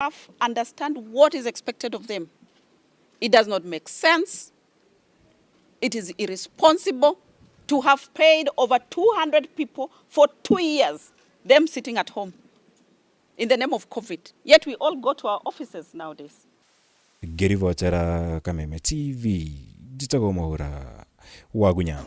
Staff understand what is expected of them. It does not make sense. It is irresponsible to have paid over 200 people for 2 years, them sitting at home in the name of COVID. Yet we all go to our offices nowadays. Ngĩribotera Kameme TV, njĩtagwo Mwaura Wagunya.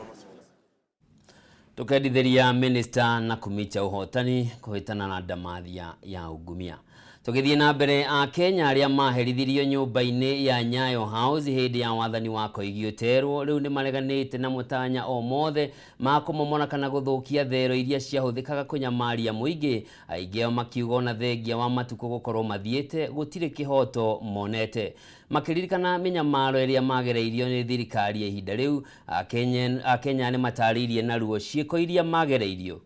Tukendithiria minister na kumicha uhotani kuhitana na ndamathia ya ungumia. Tugithie na mbere a Kenya aria maherithirio nyumba-ini ya Nyayo House hindi ya wathani wa Koigi Oterwo riu ni mareganite na mutanya o mothe ma kumomora kana guthukia thero iria ciahuthikaga kunyamaria muingi, aingi ao makiuga ona thengia wa matuku gukorwo mathiite gutiri kihoto monete. Makiririkana minyamaro iria magereirio ni thirikari ya ihinda riu, Akenya ni matariirie na ruo ciiko iria magereirio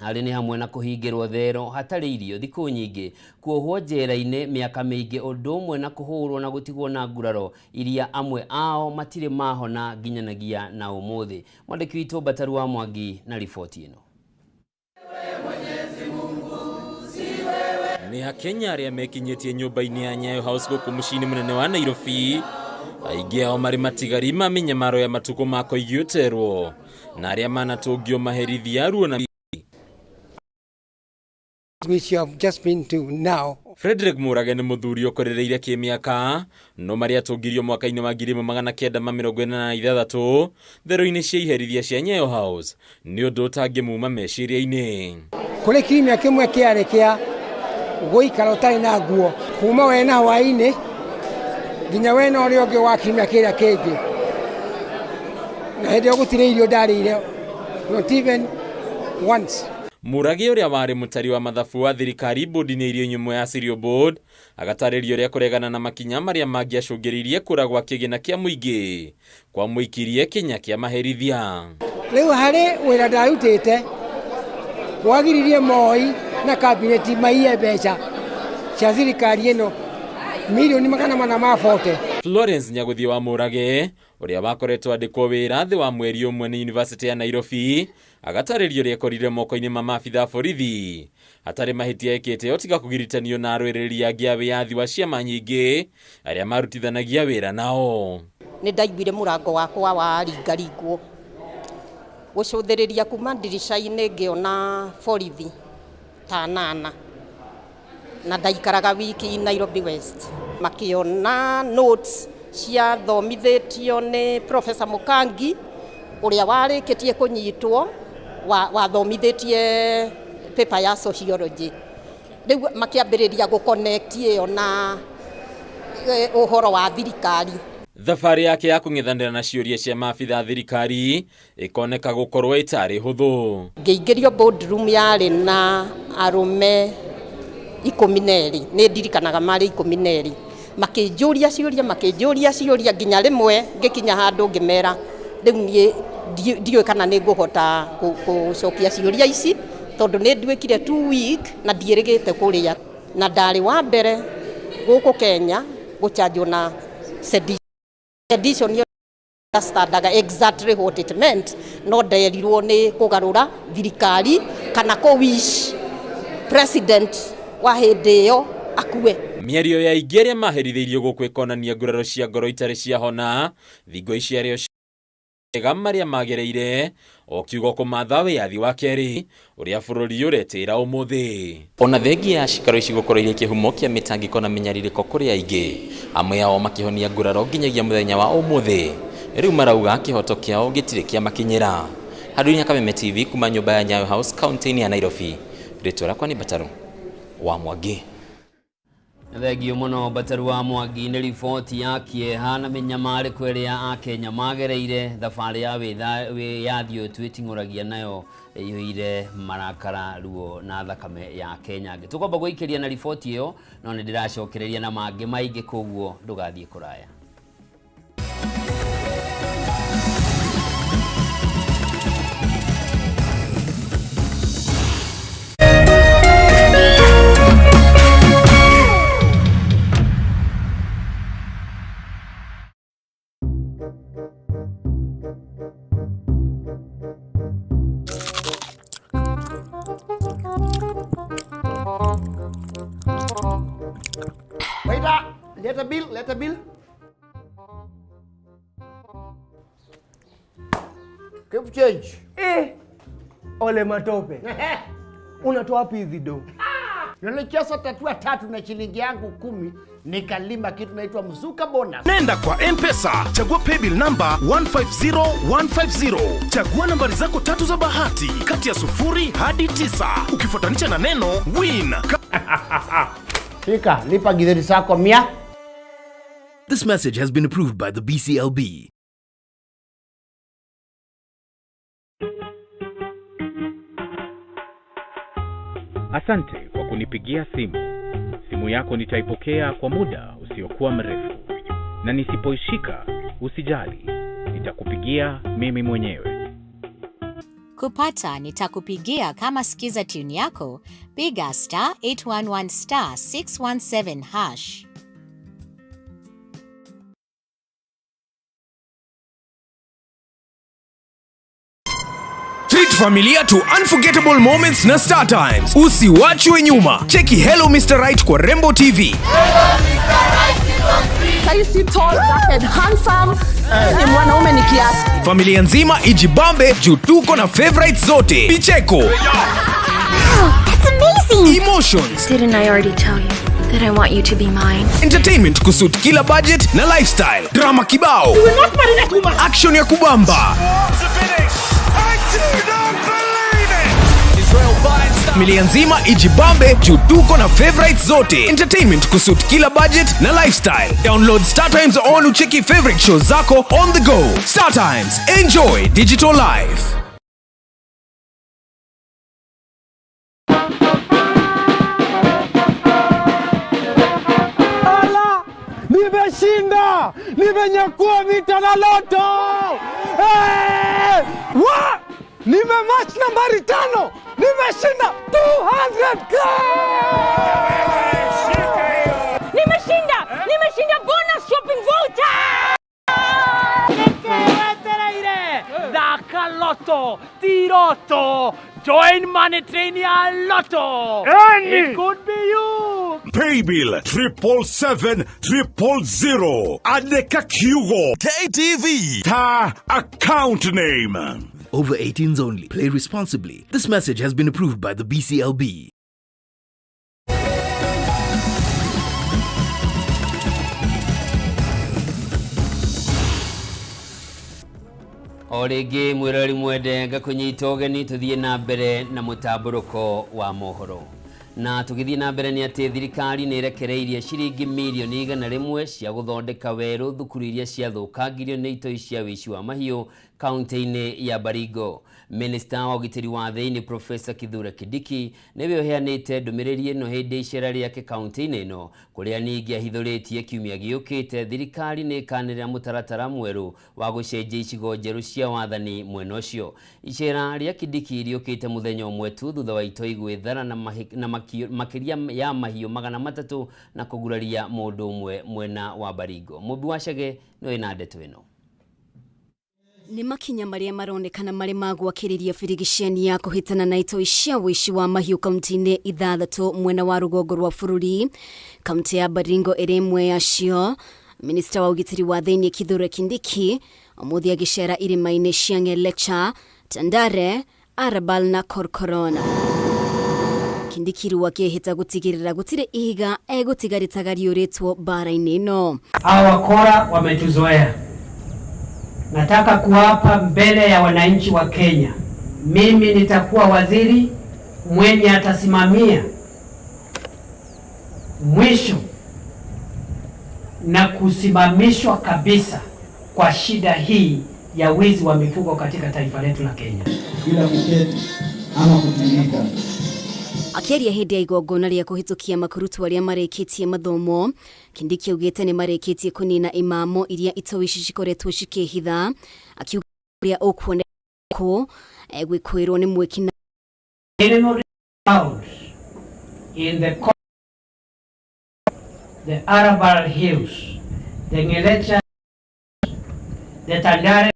arĩ nĩ hamwe na kũhingĩrwo thero hatarĩ irio thikũ nyingĩ, kuohwo njera-inĩ mĩaka mĩingĩ, ũndũ ũmwe na kũhũrwo na gũtigwo na nguraro iria amwe ao matirĩ mahona nginyanagia na ũmũthĩ. Mwandĩki witũ Mbataru wa Mwangi na riboti ĩno. Nĩ Akenya arĩa mekinyĩtie nyũmba-inĩ ya Nyayo House gũkũ mũciĩ-inĩ mũnene wa Nairobi, aingĩ ao marĩ matigari ma mĩnyamaro ya matukũ ma Koigi Oterwo na arĩa manatũngio maherithia ruo na which you have just been to now. Frederick Murage nĩ mũthuri ũkũrĩrĩire kĩmĩaka no marĩa atũngirio mwaka-inĩ wa 1986 thero-inĩ cia iherithia cia Nyayo House nĩ ũndũ ũtangĩmuma meciria-inĩ. Kũrĩ kiumia kĩmwe kĩarĩ kĩa gũikara ũtarĩ na nguo kuma wena hwaĩ-inĩ nginya wena ũrĩa ũngĩ wa kiumia kĩrĩa kĩngĩ, na hĩndĩ ĩyo gũtirĩ irio ndarĩire, not even once. Murage ũrĩa warĩ mũtari wa mathabu wa thirikari bodi-inĩ irio nyũmũ ya Cereal Board agatarĩria ũrĩa kũregana na makinya marĩa mangĩacũngĩrĩirie kũra gwa kĩgĩna kĩa mũingĩ kwa mũikirie kĩnya kĩa maherithia. Rĩu harĩ wĩra ndarutĩte wagiririe Moi na kabineti maiye mbeca cia thirikari ĩno milioni 440. Florence Nyaguthii wa Murage ũrĩa wakoretwo andĩkwo wĩra thĩ wa mweri ũmwe nĩ University ya Nairobi agatarĩria ũrĩa ekorire moko-inĩ ma maabitha borithi hatarĩ mahĩtia ekĩte otiga kũgiritanio na arũĩrĩri angĩ a wĩyathi wa ciama nyingĩ arĩa marutithanagia wĩra nao. Nĩ ndaiguire mũrango wakwa waringaringwo gũcũthĩrĩria kuma ndirica-inĩ ngĩona borithi ta nana, na ndaikaraga wiki Nairobi West. Makĩona notes ciathomithĩtio nĩ Professor Mukangi ũrĩa warĩkĩtie kũnyitwo, wathomithĩtie paper ya sociology. Rĩu makĩambĩrĩria gũ-connect ĩyo na ũhoro wa thirikari. Thabarĩ yake ya kũng'ethanĩra na ciũria cia maabitha thirikari ĩkoneka gũkorwo ĩtarĩ hũthũ. Ngĩingĩrio boardroom yarĩ na arũme 12, nĩ ndirikanaga marĩ 12, makĩnjũria ciũria, makĩnjũria ciũria nginya rĩmwe ngĩkinya handũ ngĩmera rĩu niĩ ndiũĩ kana nĩ ngũhota gũcokia ciũria ici tondũ nĩ nduĩkire 2 week na ndiĩrĩgĩte kũrĩa, na ndarĩ wa mbere gũkũ Kenya gũchanjwo na sedition. Understandaga exactly what it meant, no nderirwo nĩ kũgarũra thirikari kana kũ wish president wa hĩndĩ ĩyo akue. Mĩario ya aingĩ arĩa maherithĩirio gũkũ ĩkonania nguraro cia ngoro itarĩ ciahona thingo ici arĩo ega marĩa magereire o kiugo kũmatha wĩyathi wa kerĩ ũrĩa bũrũri ũretĩĩra ũmũthĩ. Ona thengia ya cikaro ici gũkorwo irĩ kĩhumo kĩa mĩtangĩko na mĩnyarirĩko kũrĩ aingĩ, amwe ao makĩhonia nguraro nginyagia mũthenya wa ũmũthĩ, rĩu marauga kĩhoto kĩao gĩtirĩ kĩamakinyĩra. Handũ-inĩ Kameme TV kuma nyũmba ya Nyayo House kaunti-inĩ ya Nairobi, rĩtwa rĩakwa nĩ Mbataru wa Mwangi. Thengio mũno Mbataru wa Mwangi nĩ riboti ya kĩeha na mĩnyamarĩko ĩrĩa Akenya magereire thabarĩ ya wĩyathi ũyũ twĩting'ũragia nayo ĩiyũire marakara, ruo na thakame ya Kenya. Tũkwamba gũikĩria na riboti ĩyo, no nĩ ndĩracokereria na mangĩ maingĩ, koguo ndũgathiĩ kũraya. Waiter, leta bill, leta bill. Keep change. Eh, Ole Matope. Unatoa wapi hizi do? Nilicheza tatua 3 na shilingi yangu 10 nikalima kitu naitwa mzuka bonus. Nenda kwa M-Pesa, chagua paybill number 150150. Chagua nambari zako 3 za bahati kati ya 0 hadi 9. Ukifuatanisha na neno win. Fika, lipa githeri zako 100. This message has been approved by the BCLB. Asante kwa kunipigia simu. Simu yako nitaipokea kwa muda usiokuwa mrefu. Na nisipoishika, usijali. Nitakupigia mimi mwenyewe. Kupata nitakupigia kama sikiza tune yako, piga *811 *617 hash. Treat familia to unforgettable moments na Star Times. Usiwachwe nyuma. Cheki Hello Mr. Right kwa Rembo TV. Saisi tall, dark and handsome. Ni mwanaume ni kiasi. Familia nzima ijibambe juu tuko na favorites zote. Picheko. Wow, that's amazing. Emotions. Didn't I already tell you that I want you to be mine? Entertainment kusuit kila budget na lifestyle. Drama kibao. You will not marry that woman. Action ya kubamba. Familia nzima ijibambe juu tuko na favorites zote. Entertainment kusuit kila budget na lifestyle. Download Star Times on ucheki favorite shows zako on the go. Star Times, enjoy digital life. Ala, nimeshinda, nimenyakua vita na loto. Hey! Wa! Nimematch nambari 5, nimeshinda 200k. Nimeshinda, nimeshinda bonus shopping voucher. Dhaka Lotto, Tiroto, join Money Train ya Lotto. Any. It could be you. Paybill 777 000. Andika kiugo KTV. Ta account name. Over 18s only. Play responsibly. This message has been approved by the BCLB. O rĩngĩ mwĩrori mwende ngakũnyita ũgeni tũthiĩ na mbere na mũtambũrũko wa mohoro. Na tũgĩthiĩ na mbere nĩ atĩ thirikari nĩ ĩrekereirie ciringi mirioni 100 cia gũthondeka werũ thukuru iria ciathũkangirio nĩ itoi cia wĩici wa mahiũ kaunti-inĩ ya Baringo. Minista wa ũgitĩri wa thĩinĩ Professor Kithure Kindiki nĩwe ũheanĩte ndũmĩrĩri ĩno hĩndĩ ya icera rĩake kaunti-inĩ ĩno, kũrĩa ningĩ ahithũrĩtie kiumia gĩũkĩte thirikari nĩ ĩkanĩrĩra mũtaratara mwerũ wa gũcenjia icigo njerũ cia wathani mwena ũcio. Icera rĩa Kindiki rĩũkĩte mũthenya ũmwe tu thutha wa itoi gwĩthara na makĩria ya mahiũ 300 na kũguraria mũndũ ũmwe mwena wa Baringo. Mũmbi wa Chege nĩwe na ndeto ĩno. Nĩ makinya marĩa maronekana marĩ ma gwakĩrĩria birigiceni ya kũhĩtana na itoi cia wĩici wa mahiũ kaunti-inĩ 6 mwena wa rũgongo rwa bũrũri. Kaunti ya Baringo ĩrĩ ĩmwe yacio. Minista wa ũgitĩri wa thĩinĩ Kithure Kindiki ũmũthĩ agĩcera irĩma-inĩ cia Ng'elecha, Tandare, Arabal na Korkoron. Kindiki rĩu akĩhĩta gũtigĩrĩra gũtirĩ ihiga egũtiga rĩtagariũrĩtwo mbara-inĩ ĩno. Hawa wakora wametuzoea. Nataka kuapa mbele ya wananchi wa Kenya, mimi nitakuwa waziri mwenye atasimamia mwisho na kusimamishwa kabisa kwa shida hii ya wizi wa mifugo katika taifa letu la Kenya. Bila kuketi ama kutirika. Akĩaria hĩndĩ ya igongona rĩa kũhĩtũkia makurutu arĩa marĩkĩtie mathomo, Kindiki augĩte nĩ marĩkĩtie kũnina imamo iria itoi ici cikoretwo cikĩhitha, akiuga ũrĩa ũkuoneka egwĩkũĩrwo nĩ mwĩki found in the Arabal Hills, the Ng'elecha, the Tandare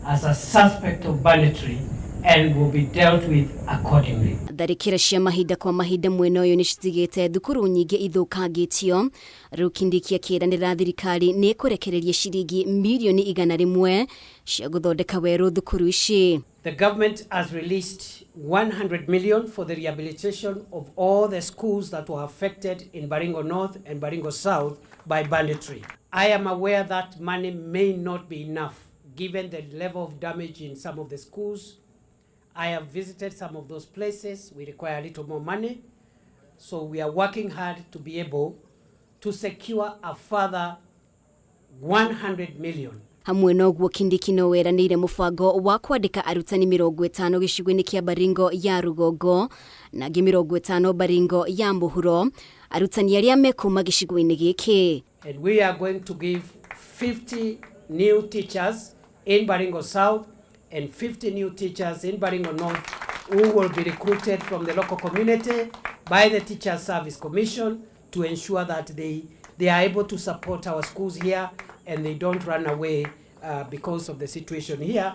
as a suspect of banditry and will be dealt with accordingly. Tharĩkĩra cia mahinda kwa mahinda mwena ũyũ nĩ citigĩte thukuru nyingĩ ithũkangĩtio. Rĩu Kindiki akĩranĩra thirikari nĩ ĩkũrekereria ciringi mirioni 100 cia gũthondeka werũ thukuru ici. The government has released 100 million for the rehabilitation of all the schools that were affected in Baringo North and Baringo South by banditry. I am aware that money may not be enough given the level of damage in some of the schools. I have visited some of those places. We require a little more money. So we are working hard to be able to secure a further 100 million. Hamwe na ũguo, Kindiki no weranĩire mũbango wa kwandĩka arutani 50 gĩcigo-inĩ kĩa Baringo ya rũgongo na angĩ 50 Baringo ya mũhuro, arutani arĩa mekuma gĩcigo-inĩ gĩkĩ. And we are going to give 50 new teachers in Baringo South and 50 new teachers in Baringo North who will be recruited from the local community by the Teacher Service Commission to ensure that they are able to support our schools here and they don't run away because of the situation here.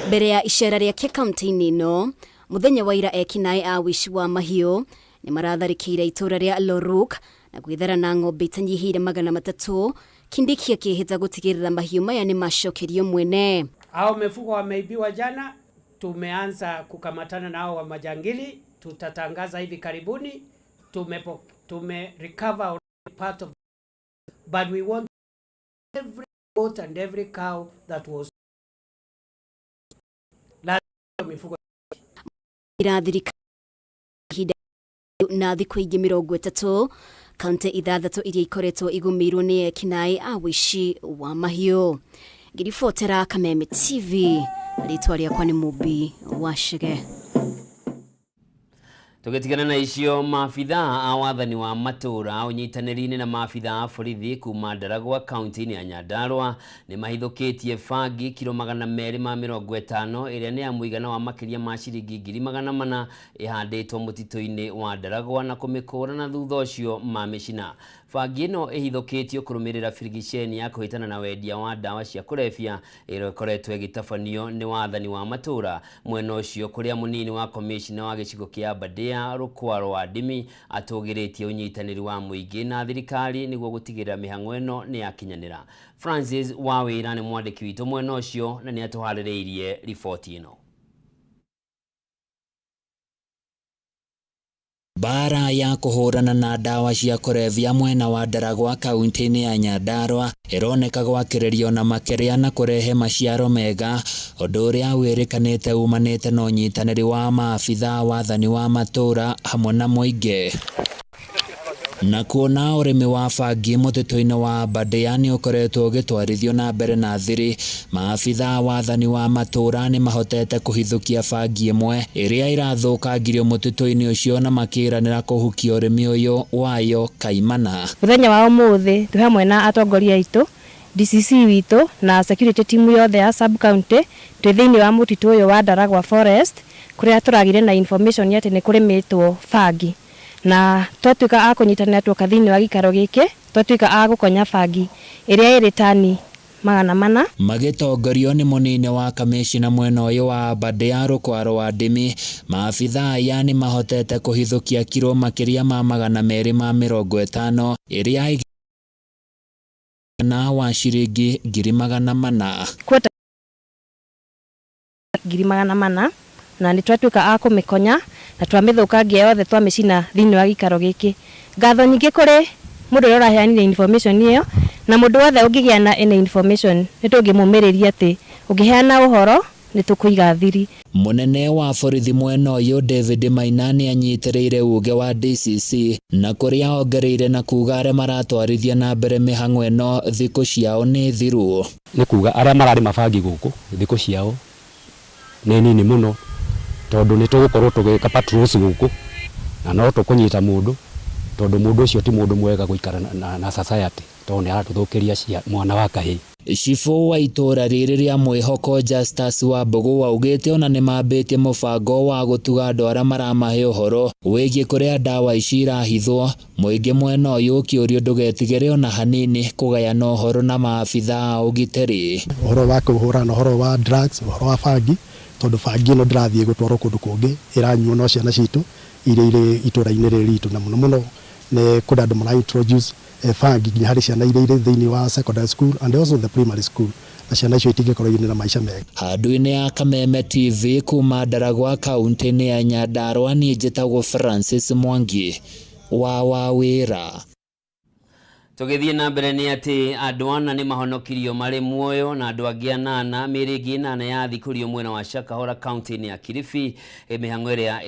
Mbere ya icera rĩake kaunti-inĩ ĩno mũthenya wa ira, ekinaĩ a wĩici wa mahiũ nĩ maratharĩkĩire itũũra rĩa Loruk na gwĩthara na ng'ombe itanyihĩire 300. Kindiki akĩhĩta gũtigĩrĩra mahiũ maya nĩ macokerio mwene. Hao mifugo wameibiwa jana, tumeanza kukamatana na hao wa majangili, tutatangaza hivi karibuni. Tume recover part of, but we want every goat and every cow that was lazima mifugo. Irathirikari ihinda na thikũ ingĩ 30 kaunti ithathatũ iria ikoretwo igũmĩirwo nĩ ekinaĩ a wĩici wa mahiũ. Ngĩribotera Kameme TV, rĩtwa rĩakwa nĩ Mũmbi wa Chege. Tũgĩtigana na icio, maabithaa a wathani wa matũũra ũnyitanĩri-inĩ na maabithaa a borithi kuma Ndaragwa kaunti-inĩ ya Nyandarua nĩ mahithũkĩtie bangi kiro 250 ĩrĩa nĩ ya mũigana wa makĩria ma ciringi 400,000 ĩhandĩtwo mũtitũ-inĩ wa Ndaragwa na kũmĩkũra na thutha ũcio mamĩcina. Bangi ĩno ĩhithũkĩtio kũrũmĩrĩra birigiceni ya kũhĩtana na wendia wa ndawa cia kũrebia ĩrĩa ĩkoretwo ĩgĩtabanio nĩ wathani wa matũũra mwena ũcio, kũrĩa mũnini wa komishina wa gĩcigo kĩa Aberdare Rũkwaro wa Ndimi atũgĩrĩtie ũnyitanĩri wa mũingĩ na thirikari nĩguo gũtigĩrĩra mĩhang'o ĩno nĩ yakinyanĩra. Francis Wawĩra nĩ mwandĩki witũ mwena ũcio na nĩ atũharĩrĩirie riboti ĩno. Mbara ya kũhũrana na ndawa cia kũrebia mwena wa Ndaragwa kaunti-inĩ ya Nyandarua ĩroneka gwakĩrĩrio na makĩria na kũrehe maciaro mega, ũndũ ũrĩa wĩrĩkanĩte umanĩte na ũnyitanĩri wa maabithaa wathani wa matũũra hamwe na mũingĩ. Na kuona ũrĩmi wa bangi mũtitũ-inĩ wa Aberdare nĩ ũkoretwo ũgĩtwarithio na mbere na thiri, maabithaa wathani wa matũũra nĩ mahotete kũhithũkia bangi ĩmwe ĩrĩa ĩrathũkangirio mũtitũ-inĩ ũcio na makĩranĩra kũhukia ũrĩmi ũyũ wayo kaimana. Mũthenya wa ũmũthĩ twĩ hamwe na atongoria aitũ, DCC witũ na security team yothe ya sub county, twĩ thĩinĩ wa mũtitũ ũyũ wa Ndaragwa Forest kũrĩa tũragire na information atĩ nĩ kũrĩmĩtwo bangi, na twatuĩka a kũnyitanĩra tuoka thĩinĩ wa gĩikaro gĩkĩ, twatuĩka a gũkonya bangi ĩrĩa ĩrĩ tani 400. Magĩtongorio nĩ mũnini wa kamĩcina mwena ũyũ wa Aberdare Rũkwaro wa Ndimi, maabithaa aya nĩ mahotete kũhithũkia kiro makĩria ma 250 ĩrĩa na wa ciringi 400,000. Kweta 400,000, na nĩ twatuĩka a kũmĩkonya na twamĩthũkangia yothe, twamĩcina thĩinĩ wa gĩikaro gĩkĩ. Ngatho nyingĩ kũrĩ mũndũ ũrĩa ũraheanire information ĩyo, na mũndũ wothe ũngĩgĩa na any information nĩ tũngĩmũmĩrĩria atĩ ũngĩheana ũhoro nĩ tũkũiga thiri. Mũnene wa borithi mwena ũyũ David Maina nĩ anyitĩrĩire uge wa DCC na kũrĩa ongereire na kuga arĩa maratwarithia na mbere mĩhang'o ĩno thikũ ciao nĩ thiru. Nĩ kuga arĩa mararĩma bangi gũkũ thikũ ciao nĩ nini mũno, tondũ nĩ tũgũkorwo tũgĩka patrols gũkũ na no tũkũnyita mũndũ, tondũ mũndũ ũcio ti mũndũ mwega gũikara na society, tondũ nĩ aratũthũkĩria mwana wa kahĩĩ. Cibũ wa itũũra rĩrĩ rĩa Mwĩhoko Justus Wambũgũ augĩte ona nĩmambĩtie mũbango wa gũtuga andũ arĩa maramahe ũhoro wĩgiĩ kũrĩa ndawa ici irahithwo. Mũingĩ mwena ũyũ ũkĩũrio ndũgetigĩre ona hanini kũgayana ũhoro na maabithaa a ũgitĩri. Ũhoro wa kũhũrana na ũhoro wa drugs, ũhoro wa bangi, Tondu bangi ĩno ndĩrathiĩ gũtwarwo kũndũ kũngĩ, ĩranyuo no ciana citũ iria irĩ itũra-inĩ rĩrĩ ritũ, na mũno mũno nĩ kũrĩ andũ mara introduce bangi nginya harĩ ciana iria irĩ thĩinĩ wa secondary school and also the primary school, na ciana icio itingĩkorwo irĩ na maica mega. Handũ-inĩ ya Kameme TV kuma Ndaragwa kaunti-inĩ ya Nyandarua, niĩ njĩtagwo Francis Mwangi wa Wawĩra. Tũgĩthiĩ na mbere nĩ atĩ andũ ana nĩ mahonokirio marĩ muoyo na andũ angĩ anana, mĩĩrĩ ĩngĩ 8 yathikũrio mwena wa Shakahola kaunti-inĩ ya Kilifi, mĩhang'o ĩrĩa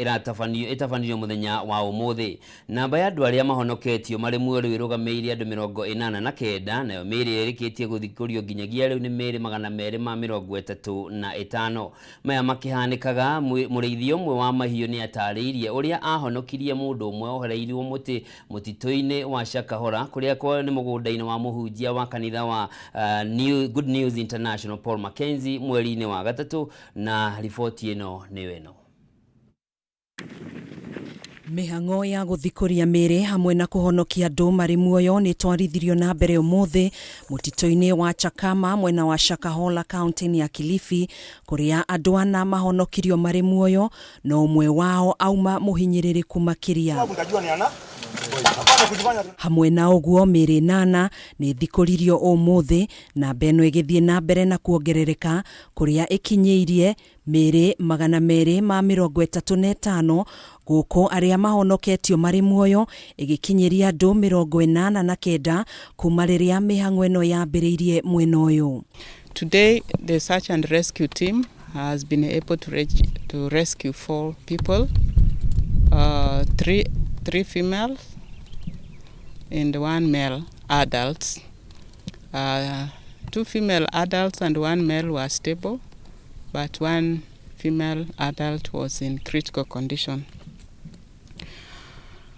ĩtabanirio mũthenya wa ũmũthĩ. Namba ya andũ arĩa mahonoketio marĩ muoyo rĩu ĩrũgamĩrĩire andũ 89, nayo mĩĩrĩ ĩrĩa ĩrĩkĩtie gũthikũrio nginyagia rĩu nĩ mĩĩrĩ 235. Maya makĩhanĩkaga, mũrĩithi ũmwe wa mahiũ nĩ atarĩirie ũrĩa ahonokirie mũndũ ũmwe ohereirio mũtĩ mũtitũ-inĩ wa Shakahola kũrĩa nĩ mũgũnda-inĩ wa mũhunjia wa kanitha wa Good News International Paul Mackenzie mweri-inĩ wa gatatũ, na riboti ĩno nĩyo ĩno. Mĩhang'o ya gũthikũria mĩĩrĩ hamwe na kũhonokia andũ marĩ muoyo nĩ twarithirio na mbere ũmũthĩ mũtitũ-inĩ wa Chakama mwena wa Shakahola kaunti-inĩ ya Kilifi, kũrĩa andũ ana mahonokirio marĩ muoyo no ũmwe wao auma mũhinyĩrĩrĩku makĩria. Hamwe na ũguo, mĩĩrĩ 8 nĩ ĩthikũririo ũmũthĩ, namba ĩno ĩgĩthiĩ na mbere na kuongerereka kũrĩa ĩkinyĩirie mĩĩrĩ 235, gũkũ arĩa mahonoketio marĩ muoyo ĩgĩkinyĩria andũ 89 kuma rĩrĩa mĩhang'o ĩno yambĩrĩirie mwena ũyũ. Today, the search and rescue team has been able to rescue 4 people, 3 females and 1 male adults. 2 female adults and 1 male were stable, but 1 female adult was in critical condition.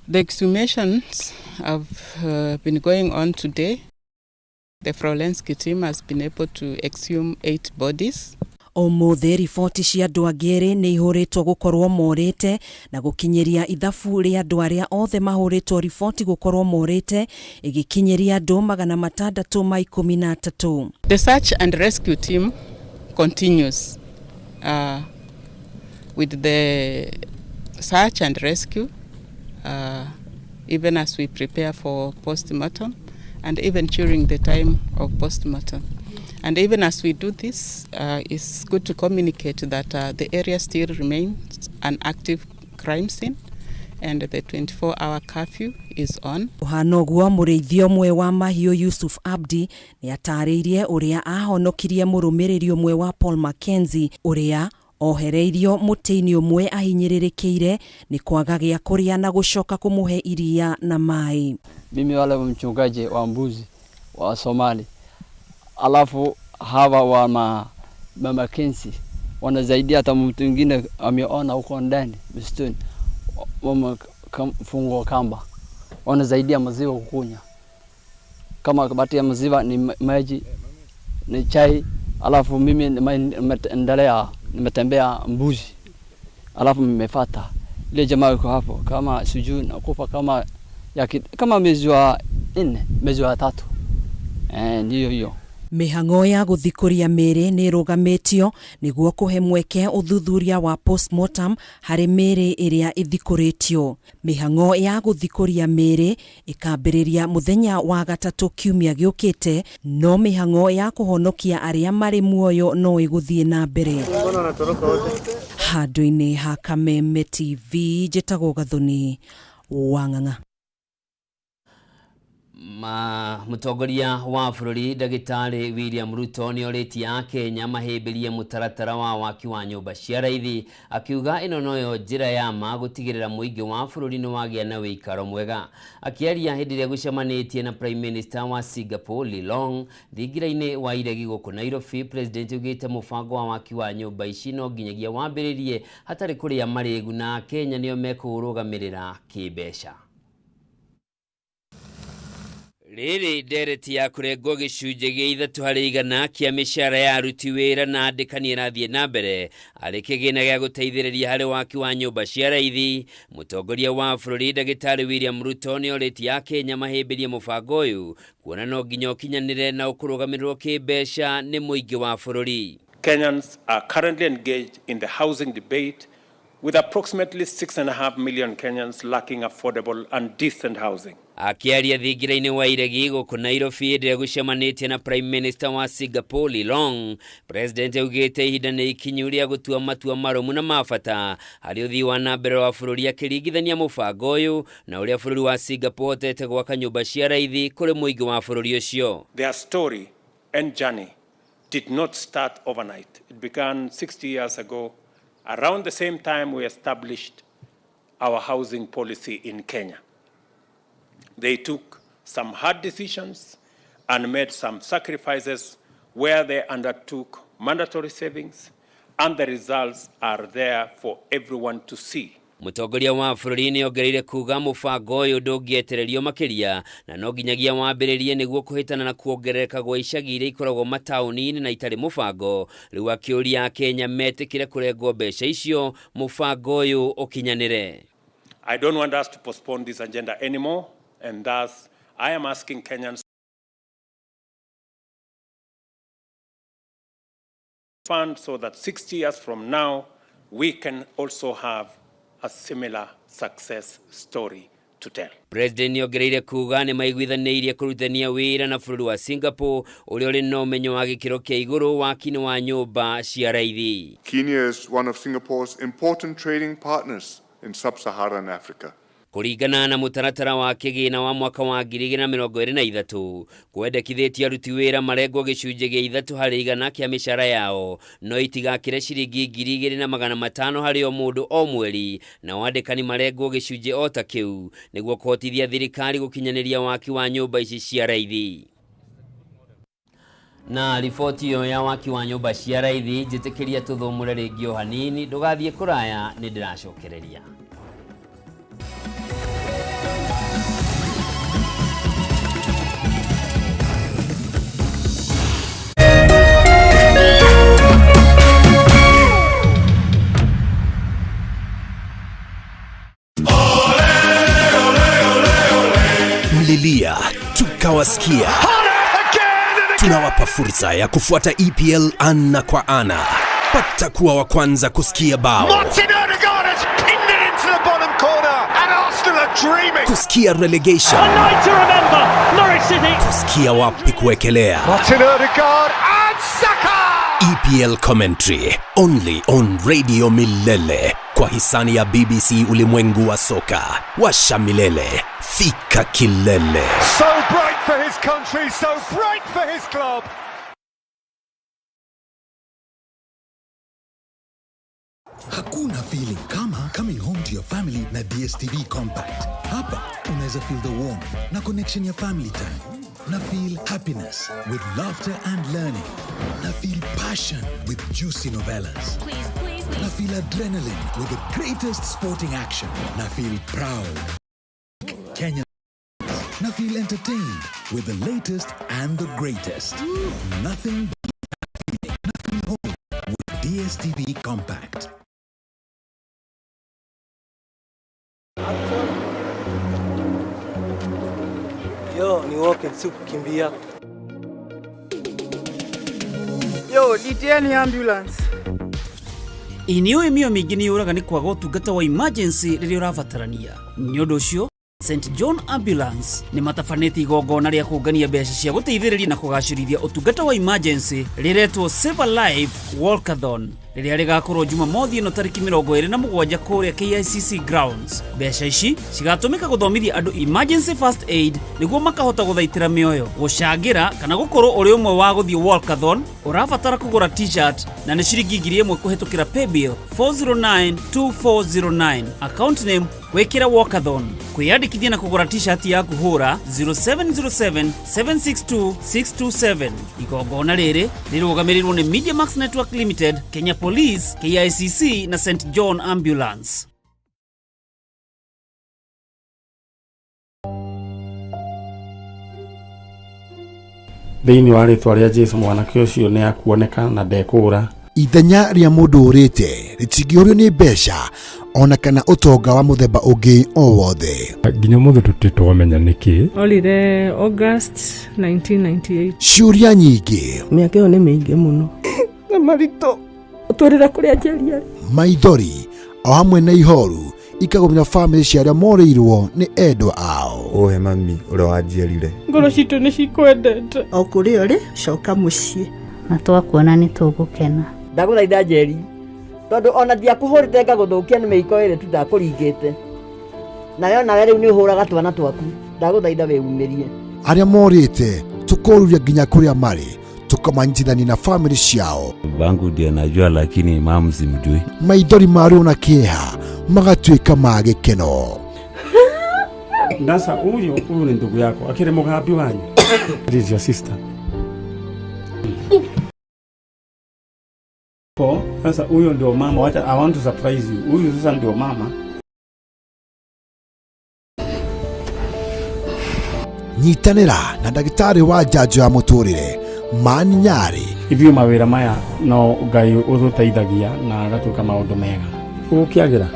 The exhumations have been going on today. The Frolensky team has been able to exhume 8 bodies. Ũmũthĩ riboti cia andũ angĩ erĩ nĩ ihũrĩtwo gũkorwo morĩte na gũkinyĩria ithabu rĩa andũ arĩa othe mahũrĩtwo riboti gũkorwo morĩte ĩgĩkinyĩria andũ 613. The search and rescue team continues with the search and rescue even as we prepare for post-mortem and even during the time of post-mortem. And even as we do this, it's good to communicate that the area still remains an active crime scene and the 24-hour curfew is on. Kũhana ũguo, mũrĩithi ũmwe wa mahiũ Yusuf Abdi nĩ atarĩirie ũrĩa ahonokirie mũrũmĩrĩri ũmwe wa Paul Mackenzie ũrĩa ohereirio mũtĩ-inĩ ũmwe ahinyĩrĩrĩkĩire nĩ kwaga gĩa kũrĩa na gũcoka kũmũhe iria na maĩ. Mimi wale mchungaji wa mbuzi wa Somali, alafu hawa wa Mackenzie wanasaidia hata mtu mwingine ameona huko ndani msituni wamefungwa kamba, wanasaidia maziwa kukunywa, kama kabati ya maziwa ni maji ni chai. Alafu mimi nimeendelea nimetembea mbuzi, alafu nimefuata ile jamaa yuko hapo kama sijui nakufa kama ya kama mwezi wa 4 mwezi wa 3, ndio hiyo. Mĩhang'o ya gũthikũria mĩĩrĩ nĩ ĩrũgamĩtio nĩguo kũhe mweke ũthuthuria wa postmortem harĩ mĩĩrĩ ĩrĩa ĩthikũrĩtio. Mĩhang'o ya gũthikũria mĩĩrĩ ĩkambĩrĩria mũthenya wa gatatũ kiumia gĩũkĩte, no mĩhang'o ya kũhonokia arĩa marĩ muoyo no ĩgũthiĩ na mbere. Handũ-inĩ ha Kameme TV, njĩtagwo Gathoni Wang'ang'a. Mũtongoria wa bũrũri Ndagĩtarĩ William Ruto nĩ orĩtie Akenya mahĩmbĩrie mũtaratara wa waki wa nyũmba cia raithi, akiuga ĩno noyo njĩra ya ma gũtigĩrĩra mũingĩ wa bũrũri nĩ wagĩa na wĩikaro mwega. Akĩaria hĩndĩ ĩrĩa gũcemanĩtie na Prime Minister wa Singapore Lee Long thingira-inĩ wa iregi gũkũ Nairobi, President augĩte mũbango wa waki wa nyũmba ici no nginyagia wambĩrĩrie hatarĩ kũrĩa marĩgu na Akenya nĩo mekũũrũgamĩrĩra kĩmbeca. Rĩrĩ ndereti ya kũrengwo gĩcunjĩ gĩa 3% kĩa mĩcara ya aruti wĩra na andĩkani ĩrathiĩ na mbere arĩ kĩgĩna gĩa gũteithĩrĩria harĩ waki wa nyũmba cia raithi. Mũtongoria wa bũrũri Ndagĩtarĩ William Ruto nĩ orĩtie Akenya mahĩmbĩrie mũbango ũyũ kuona no nginya ũkinyanĩre na ũkũrũgamĩrĩrwo kĩmbeca nĩ mũingĩ wa bũrũri. Kenyans are currently engaged in the housing debate, with approximately 6.5 million Kenyans lacking affordable and decent housing. Akĩaria thingira-inĩ wa iregi gũkũ Nairobi hĩndĩ ĩrĩa gũcemanĩtie na Prime Minister wa Singapore Lee Long, President augĩte ihinda nĩ ikinyu rĩa gũtua matua marũmu na ma bata harĩ ũthii wa na mbere wa bũrũri, akĩringithania mũbango ũyũ na ũrĩa bũrũri wa Singapore ũhotete gwaka nyũmba cia raithi kũrĩ mũingĩ wa bũrũri ũcio. Their story and journey did not start overnight. It began 60 years ago, around the same time we established our housing policy in Kenya. They took some hard decisions and made some sacrifices where they undertook mandatory savings, and the results are there for everyone to see. Mũtongoria wa bũrũri nĩ ongereire kuga mũbango ũyũ ndũngĩetererio makĩria na no nginyagia wambĩrĩrie nĩguo kũhĩtana na kuongerereka gwa icagi iria ikoragwo mataũni-inĩ na itarĩ mũbango. Rĩu akĩũria Akenya metĩkĩre kũrengwo mbeca icio mũbango ũyũ ũkinyanĩre. I don't want us to postpone this agenda anymore, and thus I am asking Kenyans fund so that 60 years from now we can also have a similar success story to tell. President nĩ ongereire kuga nĩ maiguithanĩirie kũrutithania wĩra na bũrũri wa Singapore ũrĩa ũrĩ na ũmenyo wa gĩkĩro kĩa igũrũ waki-inĩ wa nyũmba cia raithi. Kenya is one of Singapore's important trading partners in sub-Saharan Africa. Kũringana na mũtaratara wa kĩgĩna wa mwaka wa 2023, kwendekithĩtie aruti wĩra marengwo gĩcunjĩ gĩa 3% kĩa mĩcara yao, no itigakĩre ciringi 2,500 harĩ o mũndũ o mweri, na wandĩkani marengwo gĩcunjĩ o ta kĩu nĩguo kũhotithia thirikari gũkinyanĩria waki wa nyũmba ici cia raithi. Na riboti ĩyo ya waki wa nyũmba cia raithi, njĩtĩkĩria tũthũmũre rĩngĩ o hanini, ndũgathiĩ kũraya, nĩ ndĩracokereria. Mlilia tukawasikia. Tunawapa fursa ya kufuata EPL ana kwa ana. Pata kuwa wa kwanza kusikia bao, Martin Odegaard has pinned it into the bottom corner, and Arsenal are dreaming. Kusikia relegation, A night to remember, Norwich City. Kusikia wapi kuwekelea. Martin Odegaard and Saka. EPL commentary only on Radio Milele kwa hisani ya BBC ulimwengu wa soka. Washa milele, fika kilele. So bright for his country, so bright for his club. Hakuna feeling kama coming home to your family na DStv Compact. Hapa unaweza feel the warmth na connection ya family time, na feel happiness with laughter and learning, na feel passion with juicy novellas, na feel adrenaline with the greatest sporting action, na feel proud Kenya, na feel entertained with the latest and the greatest. Nothing but that feeling. Na feel home with DStv Compact. Yo, ni walking, si kukimbia. Yo, nitieni ambulance. Ĩ nĩ ũĩ mĩoyo mĩingĩ nĩ yũraga nĩ kwaga ũtungata wa emergency rĩrĩa ũrabatarania. Nĩ ũndũ ũcio, St John Ambulance nĩ matabanĩtie igongona rĩa kũngania mbeca cia gũteithĩrĩria na kũgacĩrithia ũtungata wa emergency rĩretwo Save a Life Walkathon, rĩrĩa rĩgakorwo Jumamothi ĩno tarĩki 27 kũrĩa KICC grounds. Mbeca ici cigatũmĩka gũthomithia andũ emergency first aid nĩguo makahota gũthaitĩra mĩoyo. Gũcangĩra kana gũkorwo ũrĩ ũmwe wa gũthiĩ walkathon, ũrabatara kũgũra t-shirt na nĩ ciringi 1,000 kũhĩtũkĩra paybill 4092409, account name wĩkĩre walkathon. Kwĩyandĩkithia na kũgũra t-shirt yaku, hũra 0707 762 627. Igongona rĩrĩ rĩrũgamĩrĩirwo nĩ Mediamax Network Limited, Kenya Police, KICC na St John Ambulance. Thĩinĩ wa rĩtwa rĩa Jesu, mwanake ũcio nĩ akuoneka na ndekũũra. Ithenya rĩa mũndũ ũrĩte rĩtingĩũrio nĩ mbeca ona kana ũtonga wa mũthemba ũngĩ o wothe. Nginya ũmũthĩ tũtirĩ twamenya nĩkĩ. Orire August 1998. Ciũria nyingĩ. Mĩaka ĩyo nĩ mĩingĩ mũno. Nĩ maritũ. Ũtwĩrĩre kũrĩa Njeri arĩ. Maithori o hamwe na ihoru ikagũmĩra bamĩrĩ cia arĩa morĩirwo nĩ endwa ao. Ũhe mami ũrĩa wanjiarire. Ngoro citũ nĩ cikwendete. O kũrĩa ũrĩ, coka mũciĩ. Na twakuona nĩ tũgũkena. Ndagũthaitha Njeri, tondũ ona ndiakũhũrĩte ngagũthũkia nĩ mĩiko ĩrĩ tu ndakũringĩte. Nawe onawe rĩu nĩ ũhũraga twana twaku. Ndagũthaitha wĩumĩrie. Arĩa morĩte tũkoruria nginya kũrĩa marĩ, tũkamanyitithania na bamĩrĩ ciao. Babangu ndiye najua, lakini mamu simjui. Maithori ma ruo na kĩeha magatuĩka ma gĩkeno. Sasa huyu huyu ni ndugu yako, akiri mugambi wanyu. This is your sister. Po, sasa huyo ndio mama, wacha I want to surprise you. Huyu sasa ndio mama. Nyitanĩra na ndagĩtarĩ wa njanjo ya mũtũrĩre Mani Nyarĩ. Ithuĩ mawĩra maya no Ngai ũtũteithagia na agatuĩka maũndũ mega. Gũkĩagĩra.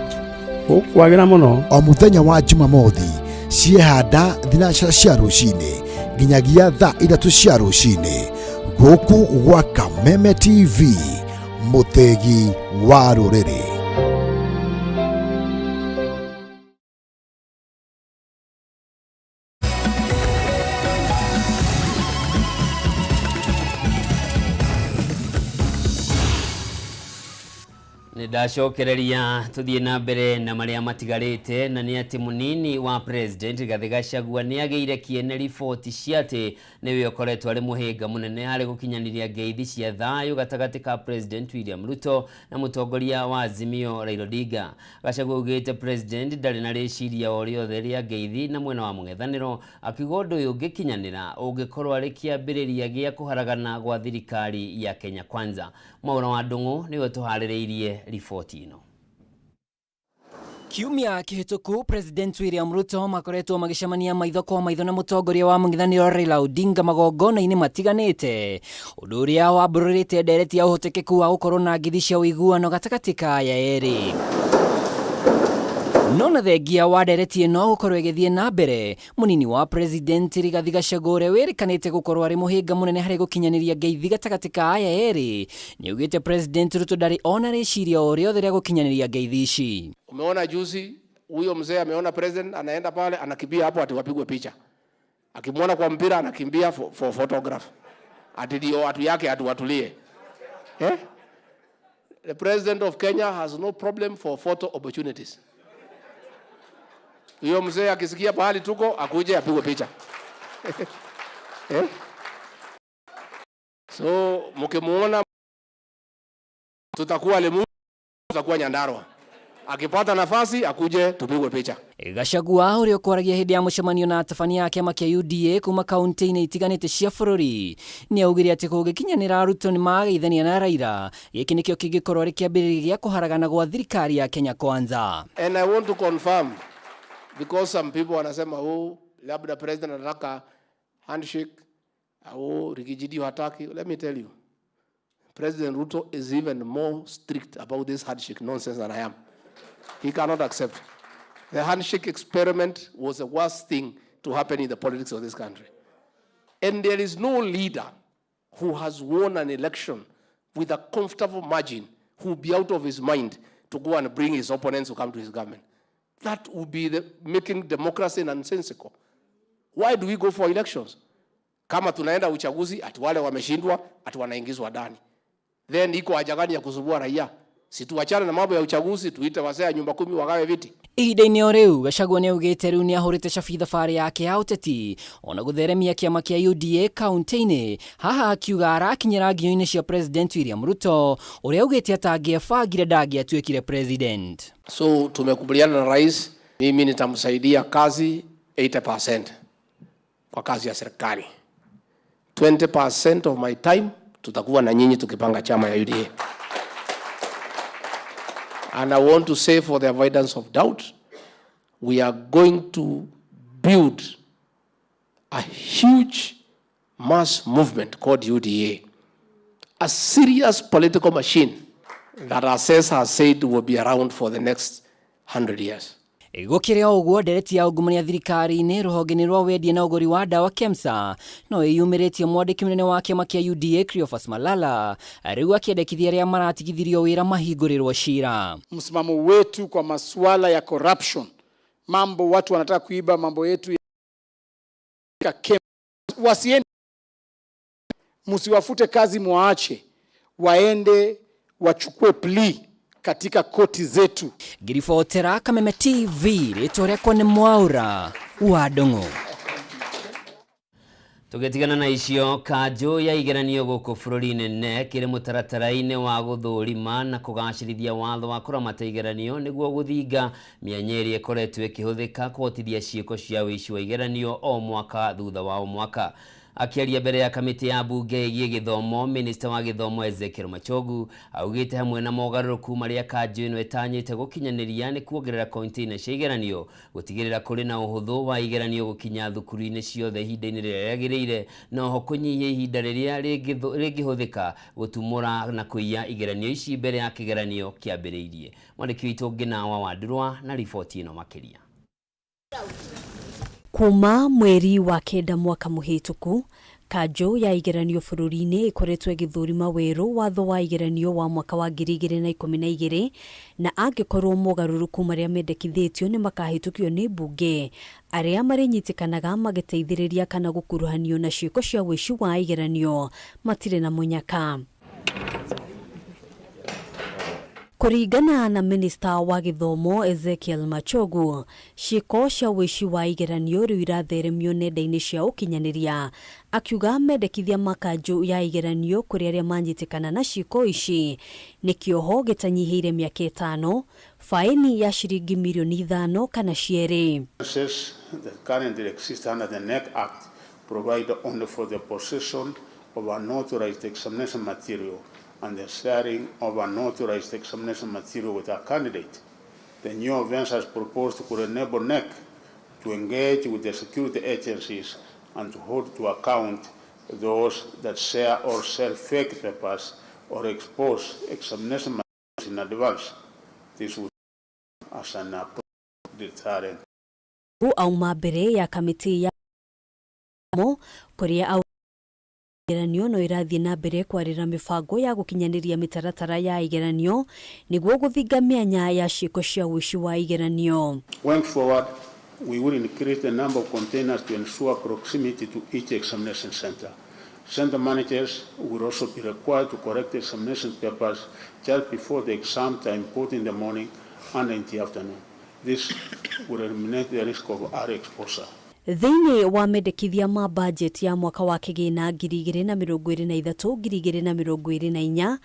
Gũkwagĩra mũno. O mũthenya wa Jumamothi ciehanda thinacara cia rũcinĩ nginyagia thaa 3 cia rũcinĩ gũkũ gwa Kameme TV, mũthĩgi wa rũrĩrĩ. Ndacokereria tuthiĩ na mbere na marĩa matigarĩte, na nĩ atĩ mũnini wa President Rigathĩ Gachagua nĩ agĩire kĩene riboti cia atĩ nĩwe ũkoretwo arĩ mũhĩnga mũnene harĩ gũkinyanĩria ngeithi cia thayũ gatagatĩ ka President William Ruto na mũtongoria wa Azimio Raila Odinga. Gachagua augĩte President ndarĩ na rĩciria o rĩothe rĩa ngeithi na mwena wa mũng'ethanĩro, akiuga ũndũ ũyũ ũngĩkinyanĩra ũngĩkorwo arĩ kĩambĩrĩria gĩa kũharagana gwa thirikari ya Kenya Kwanza. Mwaura wa Ndung'u nĩwe tũharĩrĩirie riboti ĩno. Kiumia kĩhĩtũku President William Ruto makoretwo magĩcemania maitho kwa maitho na mũtongoria wa mũng'ethanĩro Raila Odinga magongona-inĩ matiganĩte, ũndũ ũrĩa wambũrũrĩte ndereti ya ũhotekeku wa gũkorwo na ngithi cia ũiguano gatagatĩ ka aya erĩ. No na thengia wa ndereti ĩno gũkorwo ĩgĩthiĩ na mbere, mũnini wa President Rigathi Gachagua ũrĩa wĩrĩkanĩte gũkorwo arĩ mũhĩnga mũnene harĩ gũkinyanĩria ngeithi gatagatĩ ka aya erĩ, nĩaugĩte President Ruto ndarĩ ona rĩciria o rĩothe rĩa gũkinyanĩria ngeithi ici. Umeona juzi huyo mzee ameona president anaenda pale anakimbia hapo ati wapigwe picha. Akimwona kwa mpira anakimbia for photograph. Ati ndio watu yake ati watulie. The president of Kenya has no problem for photo opportunities. Huyo mzee akisikia pahali tuko akuje apigwe picha. So mkimuona tutakuwa Limuru, tutakuwa Nyandarua. Akipata nafasi akuje tupigwe picha. Gachagua ũrĩa ũkwaragia hĩndĩ ya mũcemanio na atabania a kĩama kĩa UDA kuma kaunti-inĩ itiganĩte cia bũrũri nĩaugire atĩ kũngĩkinyanĩra Ruto nĩmageithania na Raila, gĩkĩ nĩkĩo kĩngĩkorwo arĩ kĩambĩrĩria gĩa kũharagana gwa thirikari ya Kenya Kwanza. And I want to confirm because some people wanasema oh, labda president anataka handshake au Riggy G hataki. Let me tell you, President Ruto is even more strict about this handshake nonsense than I am. He cannot accept. The handshake experiment was the worst thing to happen in the politics of this country. And there is no leader who has won an election with a comfortable margin who will be out of his mind to go and bring his opponents to come to his government. That would be making democracy nonsensical. Why do we go for elections? Kama tunaenda uchaguzi, ati wale wameshindwa, ati wanaingizwa ndani. Then iko haja gani ya kusumbua raia? Si tuachane na mambo ya uchaguzi, tuite wazee ya nyumba 10 wagawe viti. Ihinda-inĩ o rĩu Gachagua nĩaugĩte rĩu nĩahũrĩte cabi thabarĩ yake ya ũteti ona gũtheremia kĩama kĩa UDA kaunti-inĩ, haha akiuga arakinyĩra nginyo-inĩ cia President William Ruto ũrĩa augĩte atangĩebangire ndangĩatuĩkire president. So tumekubaliana na rais, mimi nitamsaidia kazi 80% kwa kazi ya serikali. 20% of my time tutakuwa na nyinyi tukipanga chama ya UDA. And I want to say, for the avoidance of doubt, we are going to build a huge mass movement called UDA, a serious political machine that Assess has said will be around for the next 100 years. Gũkĩrĩ o ũguo, ndereti ya ungumania thirikari-inĩ rũhonge-inĩ rwa wendia na ũgũri wa ndawa KEMSA no ĩyumĩrĩtie mwandĩki mũnene wa kĩama kĩa UDA Cleophas Malala rĩu akĩendekithia arĩa maratigithirio wĩra mahingũrĩrwo cira. Msimamo wetu kwa masuala ya corruption, mambo watu wanataka kuiba mambo yetu ya KEMSA, wasiende, msiwafute kazi, muache waende wachukue plea katika koti zetu. Ngiribotera Kameme TV, rĩtwa rĩakwa nĩ Mwaũra wa Ndung'u. Tũgĩtigana na icio, kanjũ ya igeranio gũkũ bũrũri-inĩ KNEC ĩrĩ mũtaratara-inĩ wa gũthũrima na kũgacĩrithia watho wa kũramata igeranio nĩguo gũthinga mĩanya ĩrĩa ĩkoretwo ĩkĩhũthĩka kũhotithia ciĩko cia ũici wa igeranio o mwaka thutha wa o mwaka. Akĩaria mbere ya kamĩtĩ ya mbunge ĩgiĩ gĩthomo, minista wa gĩthomo Ezekiel Machogu augĩte hamwe na mogarũrũku marĩa kanjũ ĩno ĩtanyĩte gũkinyanĩria nĩ kuongerera container cia igeranio, gũtigĩrĩra kũrĩ na ũhũthũ wa igeranio gũkinya thukuru-inĩ ciothe ihinda-inĩ rĩrĩa rĩagĩrĩire, na oho kũnyihia ihinda rĩrĩa rĩngĩhũthĩka gũtumũra na kũiya igeranio ici mbere ya kĩgeranio kĩambĩrĩirie. Mwandĩki witũ Ngĩna wa Wandurwa na riboti ĩno makĩria. Kuma mweri wa kenda mwaka mũhĩtũku, kanjũ ya igeranio bũrũri-inĩ ĩkoretwo ĩgĩthũrima werũ watho wa igeranio wa mwaka wa 2012, na angĩkorwo mogarũrũku marĩa mendekithĩtio nĩ makahĩtũkio nĩ mbunge, arĩa marĩnyitĩkanaga magĩteithĩrĩria kana gũkuruhanio na ciĩko cia ũici wa igeranio matirĩ na mũnyaka. Kũringana na minista wa gĩthomo Ezekiel Machogu, ciĩko cia ũici wa igeranio rĩu iratheremio nenda-inĩ cia ũkinyanĩria, akiuga mendekithia ma kanjũ ya igeranio kũrĩ arĩa manyitĩkana na ciĩko ici nĩ kĩoho gĩtanyihĩire mĩaka 5, faini ya ciringi mirioni 5 kana cierĩ. That currently exist under the KNEC Act provide only for the possession of unauthorized examination material and the sharing of unauthorized examination material with a candidate. The new offense as proposed could enable KNEC to engage with the security agencies and to hold to account those that share or sell fake papers or expose examination materials in advance. This would as an appropriate deterrent. Auma mbere ya kamĩtĩ ya mo kũrĩa au igeranio no irathiĩ na mbere kwarĩra mĩbango ya gũkinyanĩria mĩtaratara ya igeranio nĩguo gũthinga mĩanya ya ciĩko cia ũici wa igeranio. Going forward, we will increase the number of containers to ensure proximity to each examination center. Center managers will also be required to collect examination papers just before the exam time, both in the morning and in the afternoon. This will eliminate the risk of early exposure. Thĩinĩ wa mendekithia ma budget ya mwaka wa kĩgĩna 2023 2024,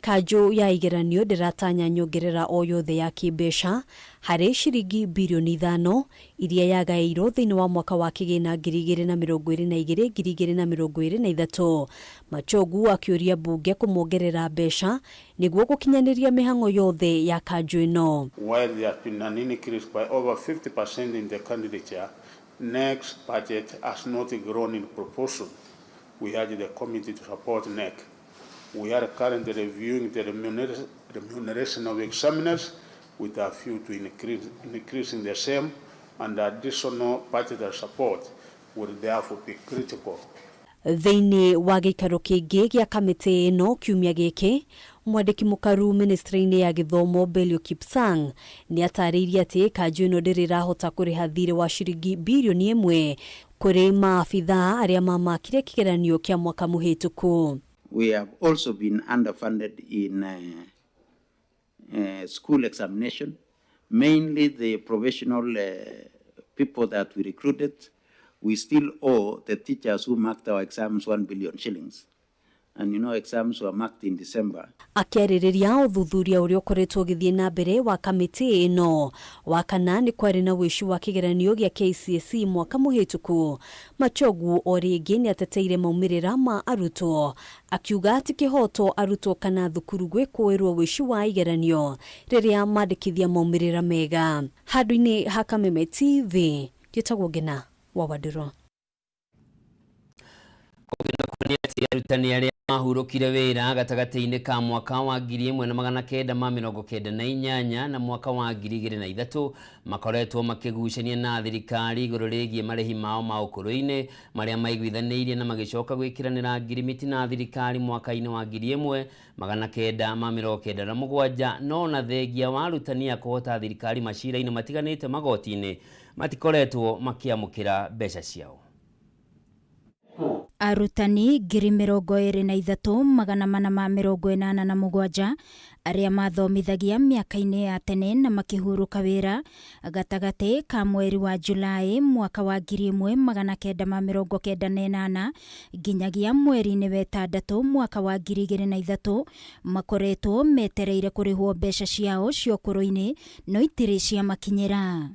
kanjũ ya igeranio ndĩratanya nyongerera o yothe ya kĩmbeca harĩ ciringi birioni 5 iria yagaĩirwo thĩinĩ wa mwaka wa kĩgĩna 2022 2023. Machogu akĩũria mbunge kũmongerera mbeca nĩguo gũkinyanĩria mĩhang'o yothe ya kanjũ ĩno. While there has been an increase by over 50% in the candidature, KNEC's budget has not grown in proportion. We urge the committee to support KNEC. We are currently reviewing the remuneration of examiners with a view to increasing the same, and additional budgetary support will therefore be critical. Thĩinĩ wa gĩikaro kĩngĩ gĩa kamĩtĩ ĩno kiumia gĩkĩ, mwandĩki mũkaru ministry-inĩ ya gĩthomo Belio Kipsang nĩ atarĩirie atĩ kanjũ ĩno ndĩrĩ ĩrahota kũrĩha thirĩ wa ciringi birioni 1 kũrĩ maabithaa arĩa mamakire kĩgeranio kĩa mwaka mũhĩtũku. We have also been underfunded in school examination, mainly the professional people that we recruited. We still owe the teachers who marked our exams 1 billion shillings. And exams were marked in December. Akĩarĩrĩria ũthuthuria ũrĩa ũkoretwo ũgĩthiĩ na mbere wa kamĩtĩ ĩno wa kana nĩ kwarĩ na ũici wa kĩgeranio gĩa KCSE mwaka mũhĩtũku, Machogu o rĩngĩ nĩ ateteire maumĩrĩra ma arutwo, akiuga atĩ kĩhoto arutwo kana thukuru gwĩkũĩrwo ũici wa igeranio rĩrĩa mandĩkithia maumĩrĩra mega. Handũ-inĩ ha Kameme TV, njĩtagwo Ngĩna wa Wandũrũ. Arutani arĩa Mahurũkire wĩra gatagatĩ-inĩ ka mwaka wa 1998 na mwaka wa 2003 makoretwo makĩgucania na thirikari igũrũ rĩgiĩ marĩhi mao ma ũkũrũ-inĩ marĩa maiguithanĩirie na magĩcoka gwĩkĩranĩra ngirimiti na thirikari mwaka-inĩ wa 1997 no na thengia wa arutani a kũhota thirikari macira-inĩ matiganĩte magoti-inĩ matikoretwo makĩamũkĩra mbeca ciao. Arutani 23,487 arĩa mathomithagia mĩaka-inĩ ya tene na makĩhurũka wĩra gatagatĩ ka mweri wa Julai mwaka wa 1998 nginyagia mweri-inĩ wa ĩtandatũ mwaka wa 2003 makoretwo metereire kũrĩhwo mbeca ciao cia ũkũrũ-inĩ no itirĩ ciamakinyĩra.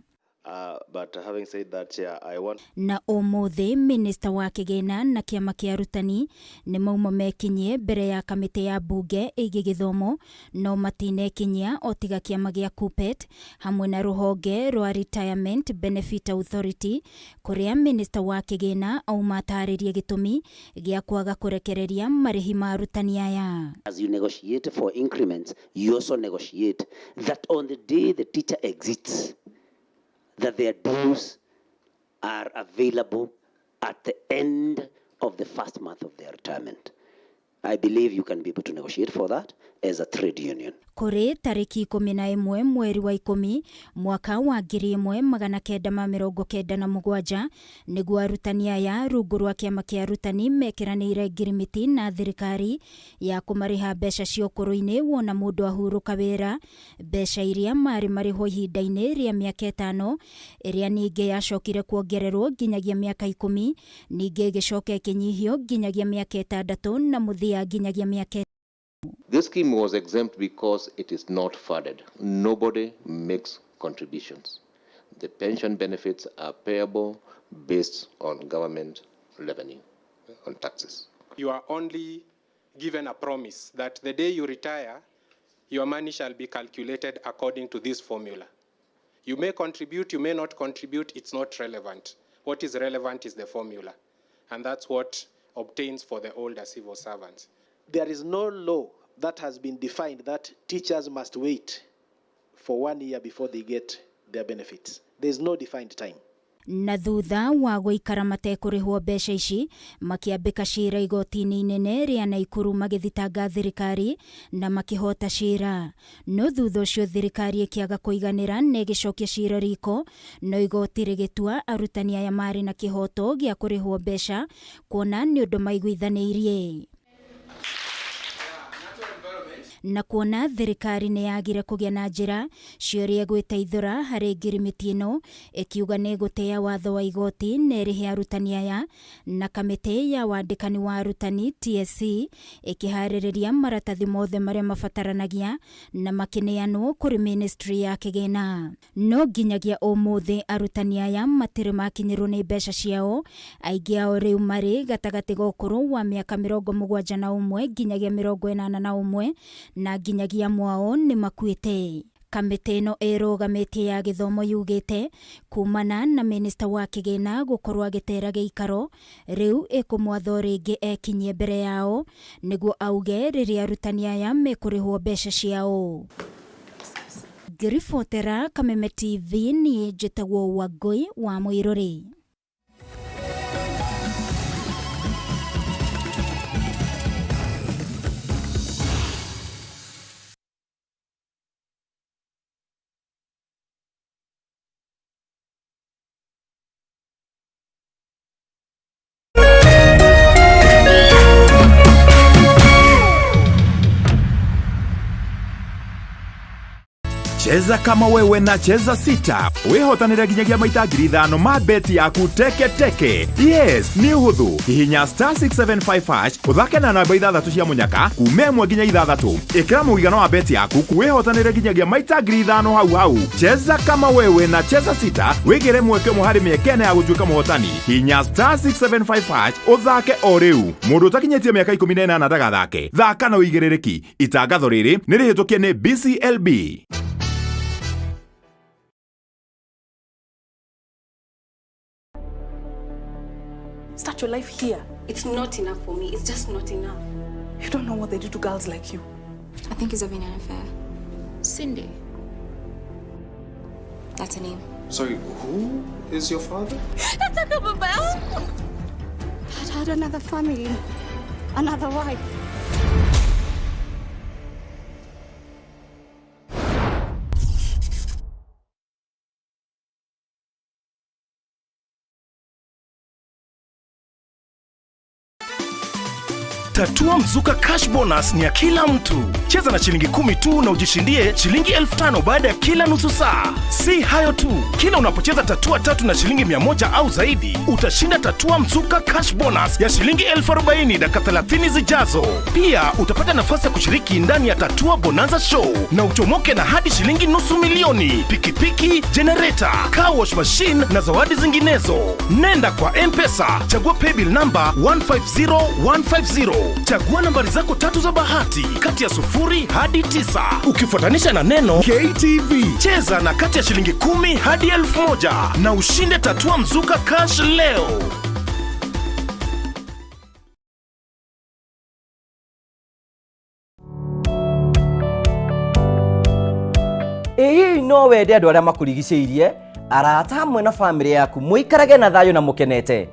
But having said that, Chair, I want na ũmũthĩ minista wa kĩgĩna na kĩama kĩa arutani nĩ mauma mekinyie mbere ya kamĩtĩ ya mbunge ĩgiĩ gĩthomo no matinekinyia o tiga kĩama gĩa KUPPET hamwe na rũhonge rwa Retirement Benefit Authority kũrĩa minista wa kĩgĩna auma atarĩrie gĩtũmi gĩa kwaga kũrekereria marĩhi ma arutani aya. As you negotiate for increments, you also negotiate that on the day the teacher exits, that their dues are available at the end of the first month of their retirement. I believe you can be able to negotiate for that as a trade union. Kũrĩ tarĩki 11 mweri wa 10 mwaka wa 1997 nĩguo arutani aya rungu rwa kĩama kĩa arutani mekĩranĩire ngirimiti na thirikari ya kũmarĩha mbeca cia ũkũrũ-inĩ wona mũndũ ahurũka wĩra mbeca iria marĩ marĩhwo ihinda-inĩ rĩa mĩaka 5 ĩrĩa ningĩ yacokire kuongererwo nginyagia mĩaka 10 ningĩ ĩgĩcoka ĩkĩnyihio nginyagia mĩaka 6 na mũthia nginyagia mĩaka. This scheme was exempt because it is not funded. Nobody makes contributions. The pension benefits are payable based on government revenue, on taxes. You are only given a promise that the day you retire, your money shall be calculated according to this formula. You may contribute, you may not contribute, it's not relevant. What is relevant is the formula. And that's what obtains for the older civil servants. There is no law that has been defined that teachers must wait for 1 year before they get their benefits. There is no defined time. Na thutha wa gũikara matekũrĩhwo mbeca ici makĩambĩka cira igoti-inĩ inene rĩa Naikuru magĩthitanga thirikari na makĩhota cira no thutha ũcio thirikari ĩkĩaga kũiganĩra na ĩgĩcokia cira riko no igoti rĩgĩtua arutani aya marĩ na kĩhoto gĩa kũrĩhwo mbeca kuona nĩ ũndũ maiguithanĩirie. Na kuona thirikari nĩ yagire kũgĩa na njĩra ciũria gwĩteithũra harĩ ngirimiti ĩno ĩkiuga nĩ gũtĩa watho wa igoti na ĩrĩhe arutani aya na kamĩtĩ ya wandĩkani wa arutani TSC ĩkĩharĩrĩria maratathi mothe marĩa mabataranagia na makĩneanwo kũrĩ ministry ya kĩgĩna no nginyagia ũmũthĩ arutani aya matirĩ makinyĩrwo nĩ mbeca ciao aingĩ ao rĩu marĩ gatagatĩ ga ũkũrũ wa mĩaka 71 nginyagia 81 na nginyagia mwao nĩ makuĩte. Kamĩtĩ ĩno ĩrũgamĩtie ya gĩthomo yugĩte kumana na minista wa kĩgĩna gũkorwo agĩtera gĩikaro rĩu ĩkũmwatho rĩngĩ ekinyie mbere yao nĩguo auge rĩrĩa arutani aya mekũrĩhwo mbeca ciao. Ngĩribotera Kameme TV niĩ njĩtagwo Wangũi wa Mũirũrĩ. Cheza kama wewe na Cheza Sita wihotanire nginyagia maita 5,000 ma beti yaku teke teke. Yes, ni uhuthu. Hihinya star 675 hash uthake na namba 6 cia munyaka kuma 1 nginya 6. Ikira mũigana wa beti yaku wihotanire nginyagia maita 5,000 hau hau. Cheza kama wewe na Cheza Sita wigire mweke ũmwe harĩ mĩeke ĩna ya gũtuĩka mũhotani. Hihinya star 675 hash uthake o rĩu. Mũndũ ũtakinyĩtie mĩaka 18 ndagathake. Thaka na ũigĩrĩrĩki. Itangatho rĩrĩ nĩ rĩhĩtũkie nĩ BCLB. Start your life here. It's not enough for me. It's just not enough. You don't know what they do to girls like you. I think he's having an affair. Cindy. That's her name. Sorry, who is your father? Nataka baba yangu. Dad had another family, another wife. Tatua Mzuka Cash Bonus ni ya kila mtu. Cheza na shilingi 10 tu na ujishindie shilingi 5,000 baada ya kila nusu saa. Si hayo tu, kila unapocheza tatua 3 na shilingi 100 au zaidi, utashinda Tatua Mzuka Cash Bonus ya shilingi 40,000 dakika 30 zijazo. Pia utapata nafasi ya kushiriki ndani ya Tatua Bonanza Show na uchomoke na hadi shilingi 500,000, pikipiki, generator, car wash machine na zawadi zinginezo. Nenda kwa M-Pesa, chagua paybill number 150150. Chagua nambari zako 3 za bahati kati ya 0 hadi 9, ukifuatanisha na neno KTV. Cheza na kati ya shilingi 10 hadi 1,000 na ushinde Tatua Mzuka Cash leo. Ĩ hihi no wende andũ arĩa makũrigicĩirie, arata hamwe na bamĩrĩ yaku mũikarage na thayũ na mũkenete?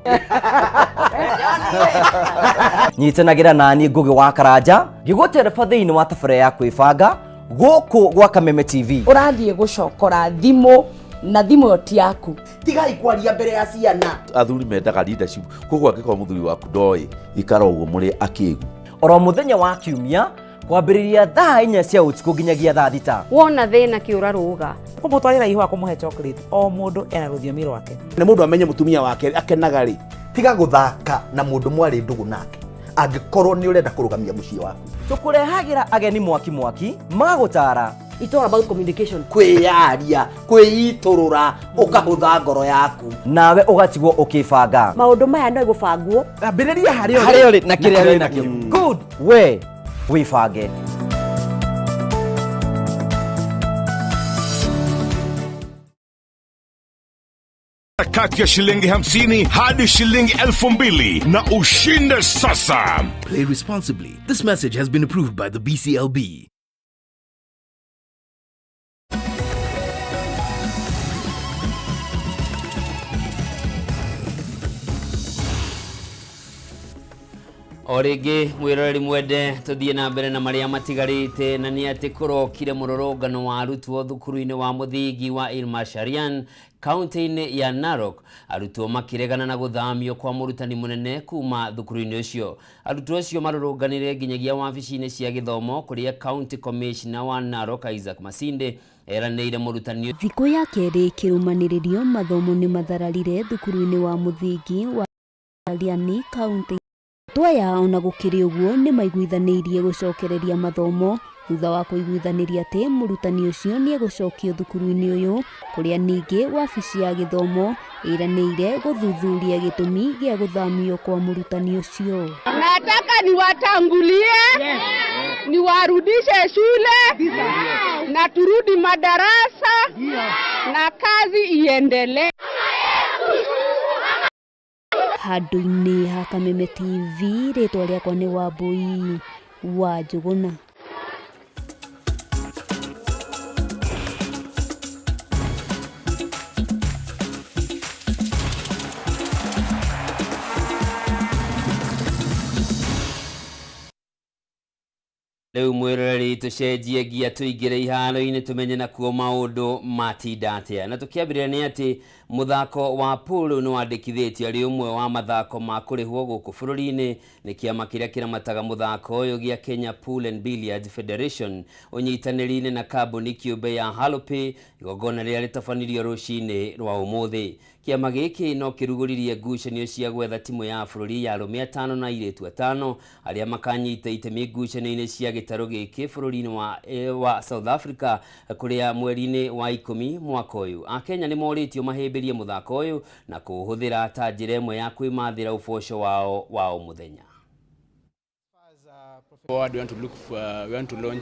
Nyitanagĩra naniĩ Ngũgĩ wa Karanja ngĩgũtereba thĩinĩ wa tabarĩra ya kwĩbanga gũkũ gwa Kameme TV. Ũrathiĩ gũcokora thimũ na thimũ ĩyo ti yaku. Tigai kwaria mbere ya ciana. Athuri mendaga leadership, koguo angĩkorwo mũthuri waku ndoĩ ikara ũguo mũrĩ akĩgu. Oro mũthenya wa kiumia kwambĩrĩria thaa 4 cia ũtukũ nginyagia thaa 6. Wona thĩna kĩũra rũga. Kũmũtwarĩra ihũa kũmũhe chocolate, o mũndũ ena rũthiomi rwake. Nĩ mũndũ amenye mũtumia wake akenaga rĩ, tiga gũthaka na mũndũ mwarĩ ndũgũ nake angĩkorwo nĩ ũrenda kũrũgamia mũciĩ waku. Tũkũrehagĩra ageni mwaki mwaki magũtara. It's all about communication. Kwĩyaria, kwĩitũrũra, ũkahũtha ngoro yaku. Nawe ũgatigwo ũkĩbanga. Maũndũ maya no gũbangwo. Ambĩrĩria harĩa Harĩa ũrĩ na kĩrĩa wĩ nakĩo. Good. We wĩbange. Kati ya shilingi 50 hadi shilingi 2,000 na ushinde sasa. Play responsibly. This message has been approved by the BCLB. O rĩngĩ mwĩroreri mwende, tũthiĩ na mbere na marĩa matigarĩte, na nĩ atĩ kũrokire mũrũrũngano wa arutwo thukuru-inĩ wa mũthingi wa Ilmasharian kaunti-inĩ ya Narok, arutwo makĩregana na gũthamio kwa mũrutani mũnene kuma thukuru-inĩ ũcio. Arutwo acio marũrũnganire nginyagia wabici-inĩ cia gĩthomo kũrĩa county commissioner wa Narok Isaac Masinde eranĩire mũrutani. Thikũ ya kerĩ kĩrũmanĩrĩrio mathomo nĩ mathararire thukuru-inĩ wa mũthingi wa Liani kaunti. Twaya ona gũkĩrĩ ũguo nĩ maiguithanĩirie gũcokereria mathomo thutha wa kũiguithanĩria atĩ mũrutani ũcio nĩ egũcokio thukuru-inĩ ũyũ, kũrĩa ningĩ wabici ya gĩthomo ĩranĩire gũthuthuria gĩtũmi gĩa gũthamio kwa mũrutani ũcio. Nataka niwatangulie, niwarudishe shule na turudi madarasa na kazi iendelee. Handũ-inĩ ha Kameme TV, rĩtwa rĩakwa nĩ Wambui wa Njũgũna. Rĩu mwĩroreri, tũcenjie ngia tũingĩre iharo-inĩ tũmenye nakuo maũndũ matinda atĩa. Na tũkĩambĩrĩria nĩ atĩ mũthako wa pool nĩ wandĩkithĩtio arĩ ũmwe wa mathako ma kũrĩhwo gũkũ bũrũri-inĩ nĩ kĩama kĩrĩa kĩramataga mũthako ũyũ gĩa Kenya Pool and Billiards Federation ũnyitanĩri-inĩ na kambuni kĩũmbe ya Halopay, igongona rĩrĩa rĩtabanirio rũcinĩ rwa ũmũthĩ. Kĩama gĩkĩ no kĩrugũririe ngucanio cia gwetha timu ya bũrũri ya arũme 5 na airĩtu 5 arĩa makanyita itemi ngucanio-inĩ cia gĩtarũ gĩkĩ bũrũri-inĩ wa South Africa kũrĩa mweri-inĩ wa 10 mwaka ũyũ. Akenya nĩ morĩtio mahĩmbĩrie mũthako ũyũ na kũũhũthĩra ta njĩra ĩmwe ya kwĩmathĩra ũboco wao wa o mũthenya. Forward, we want to look for, we want to launch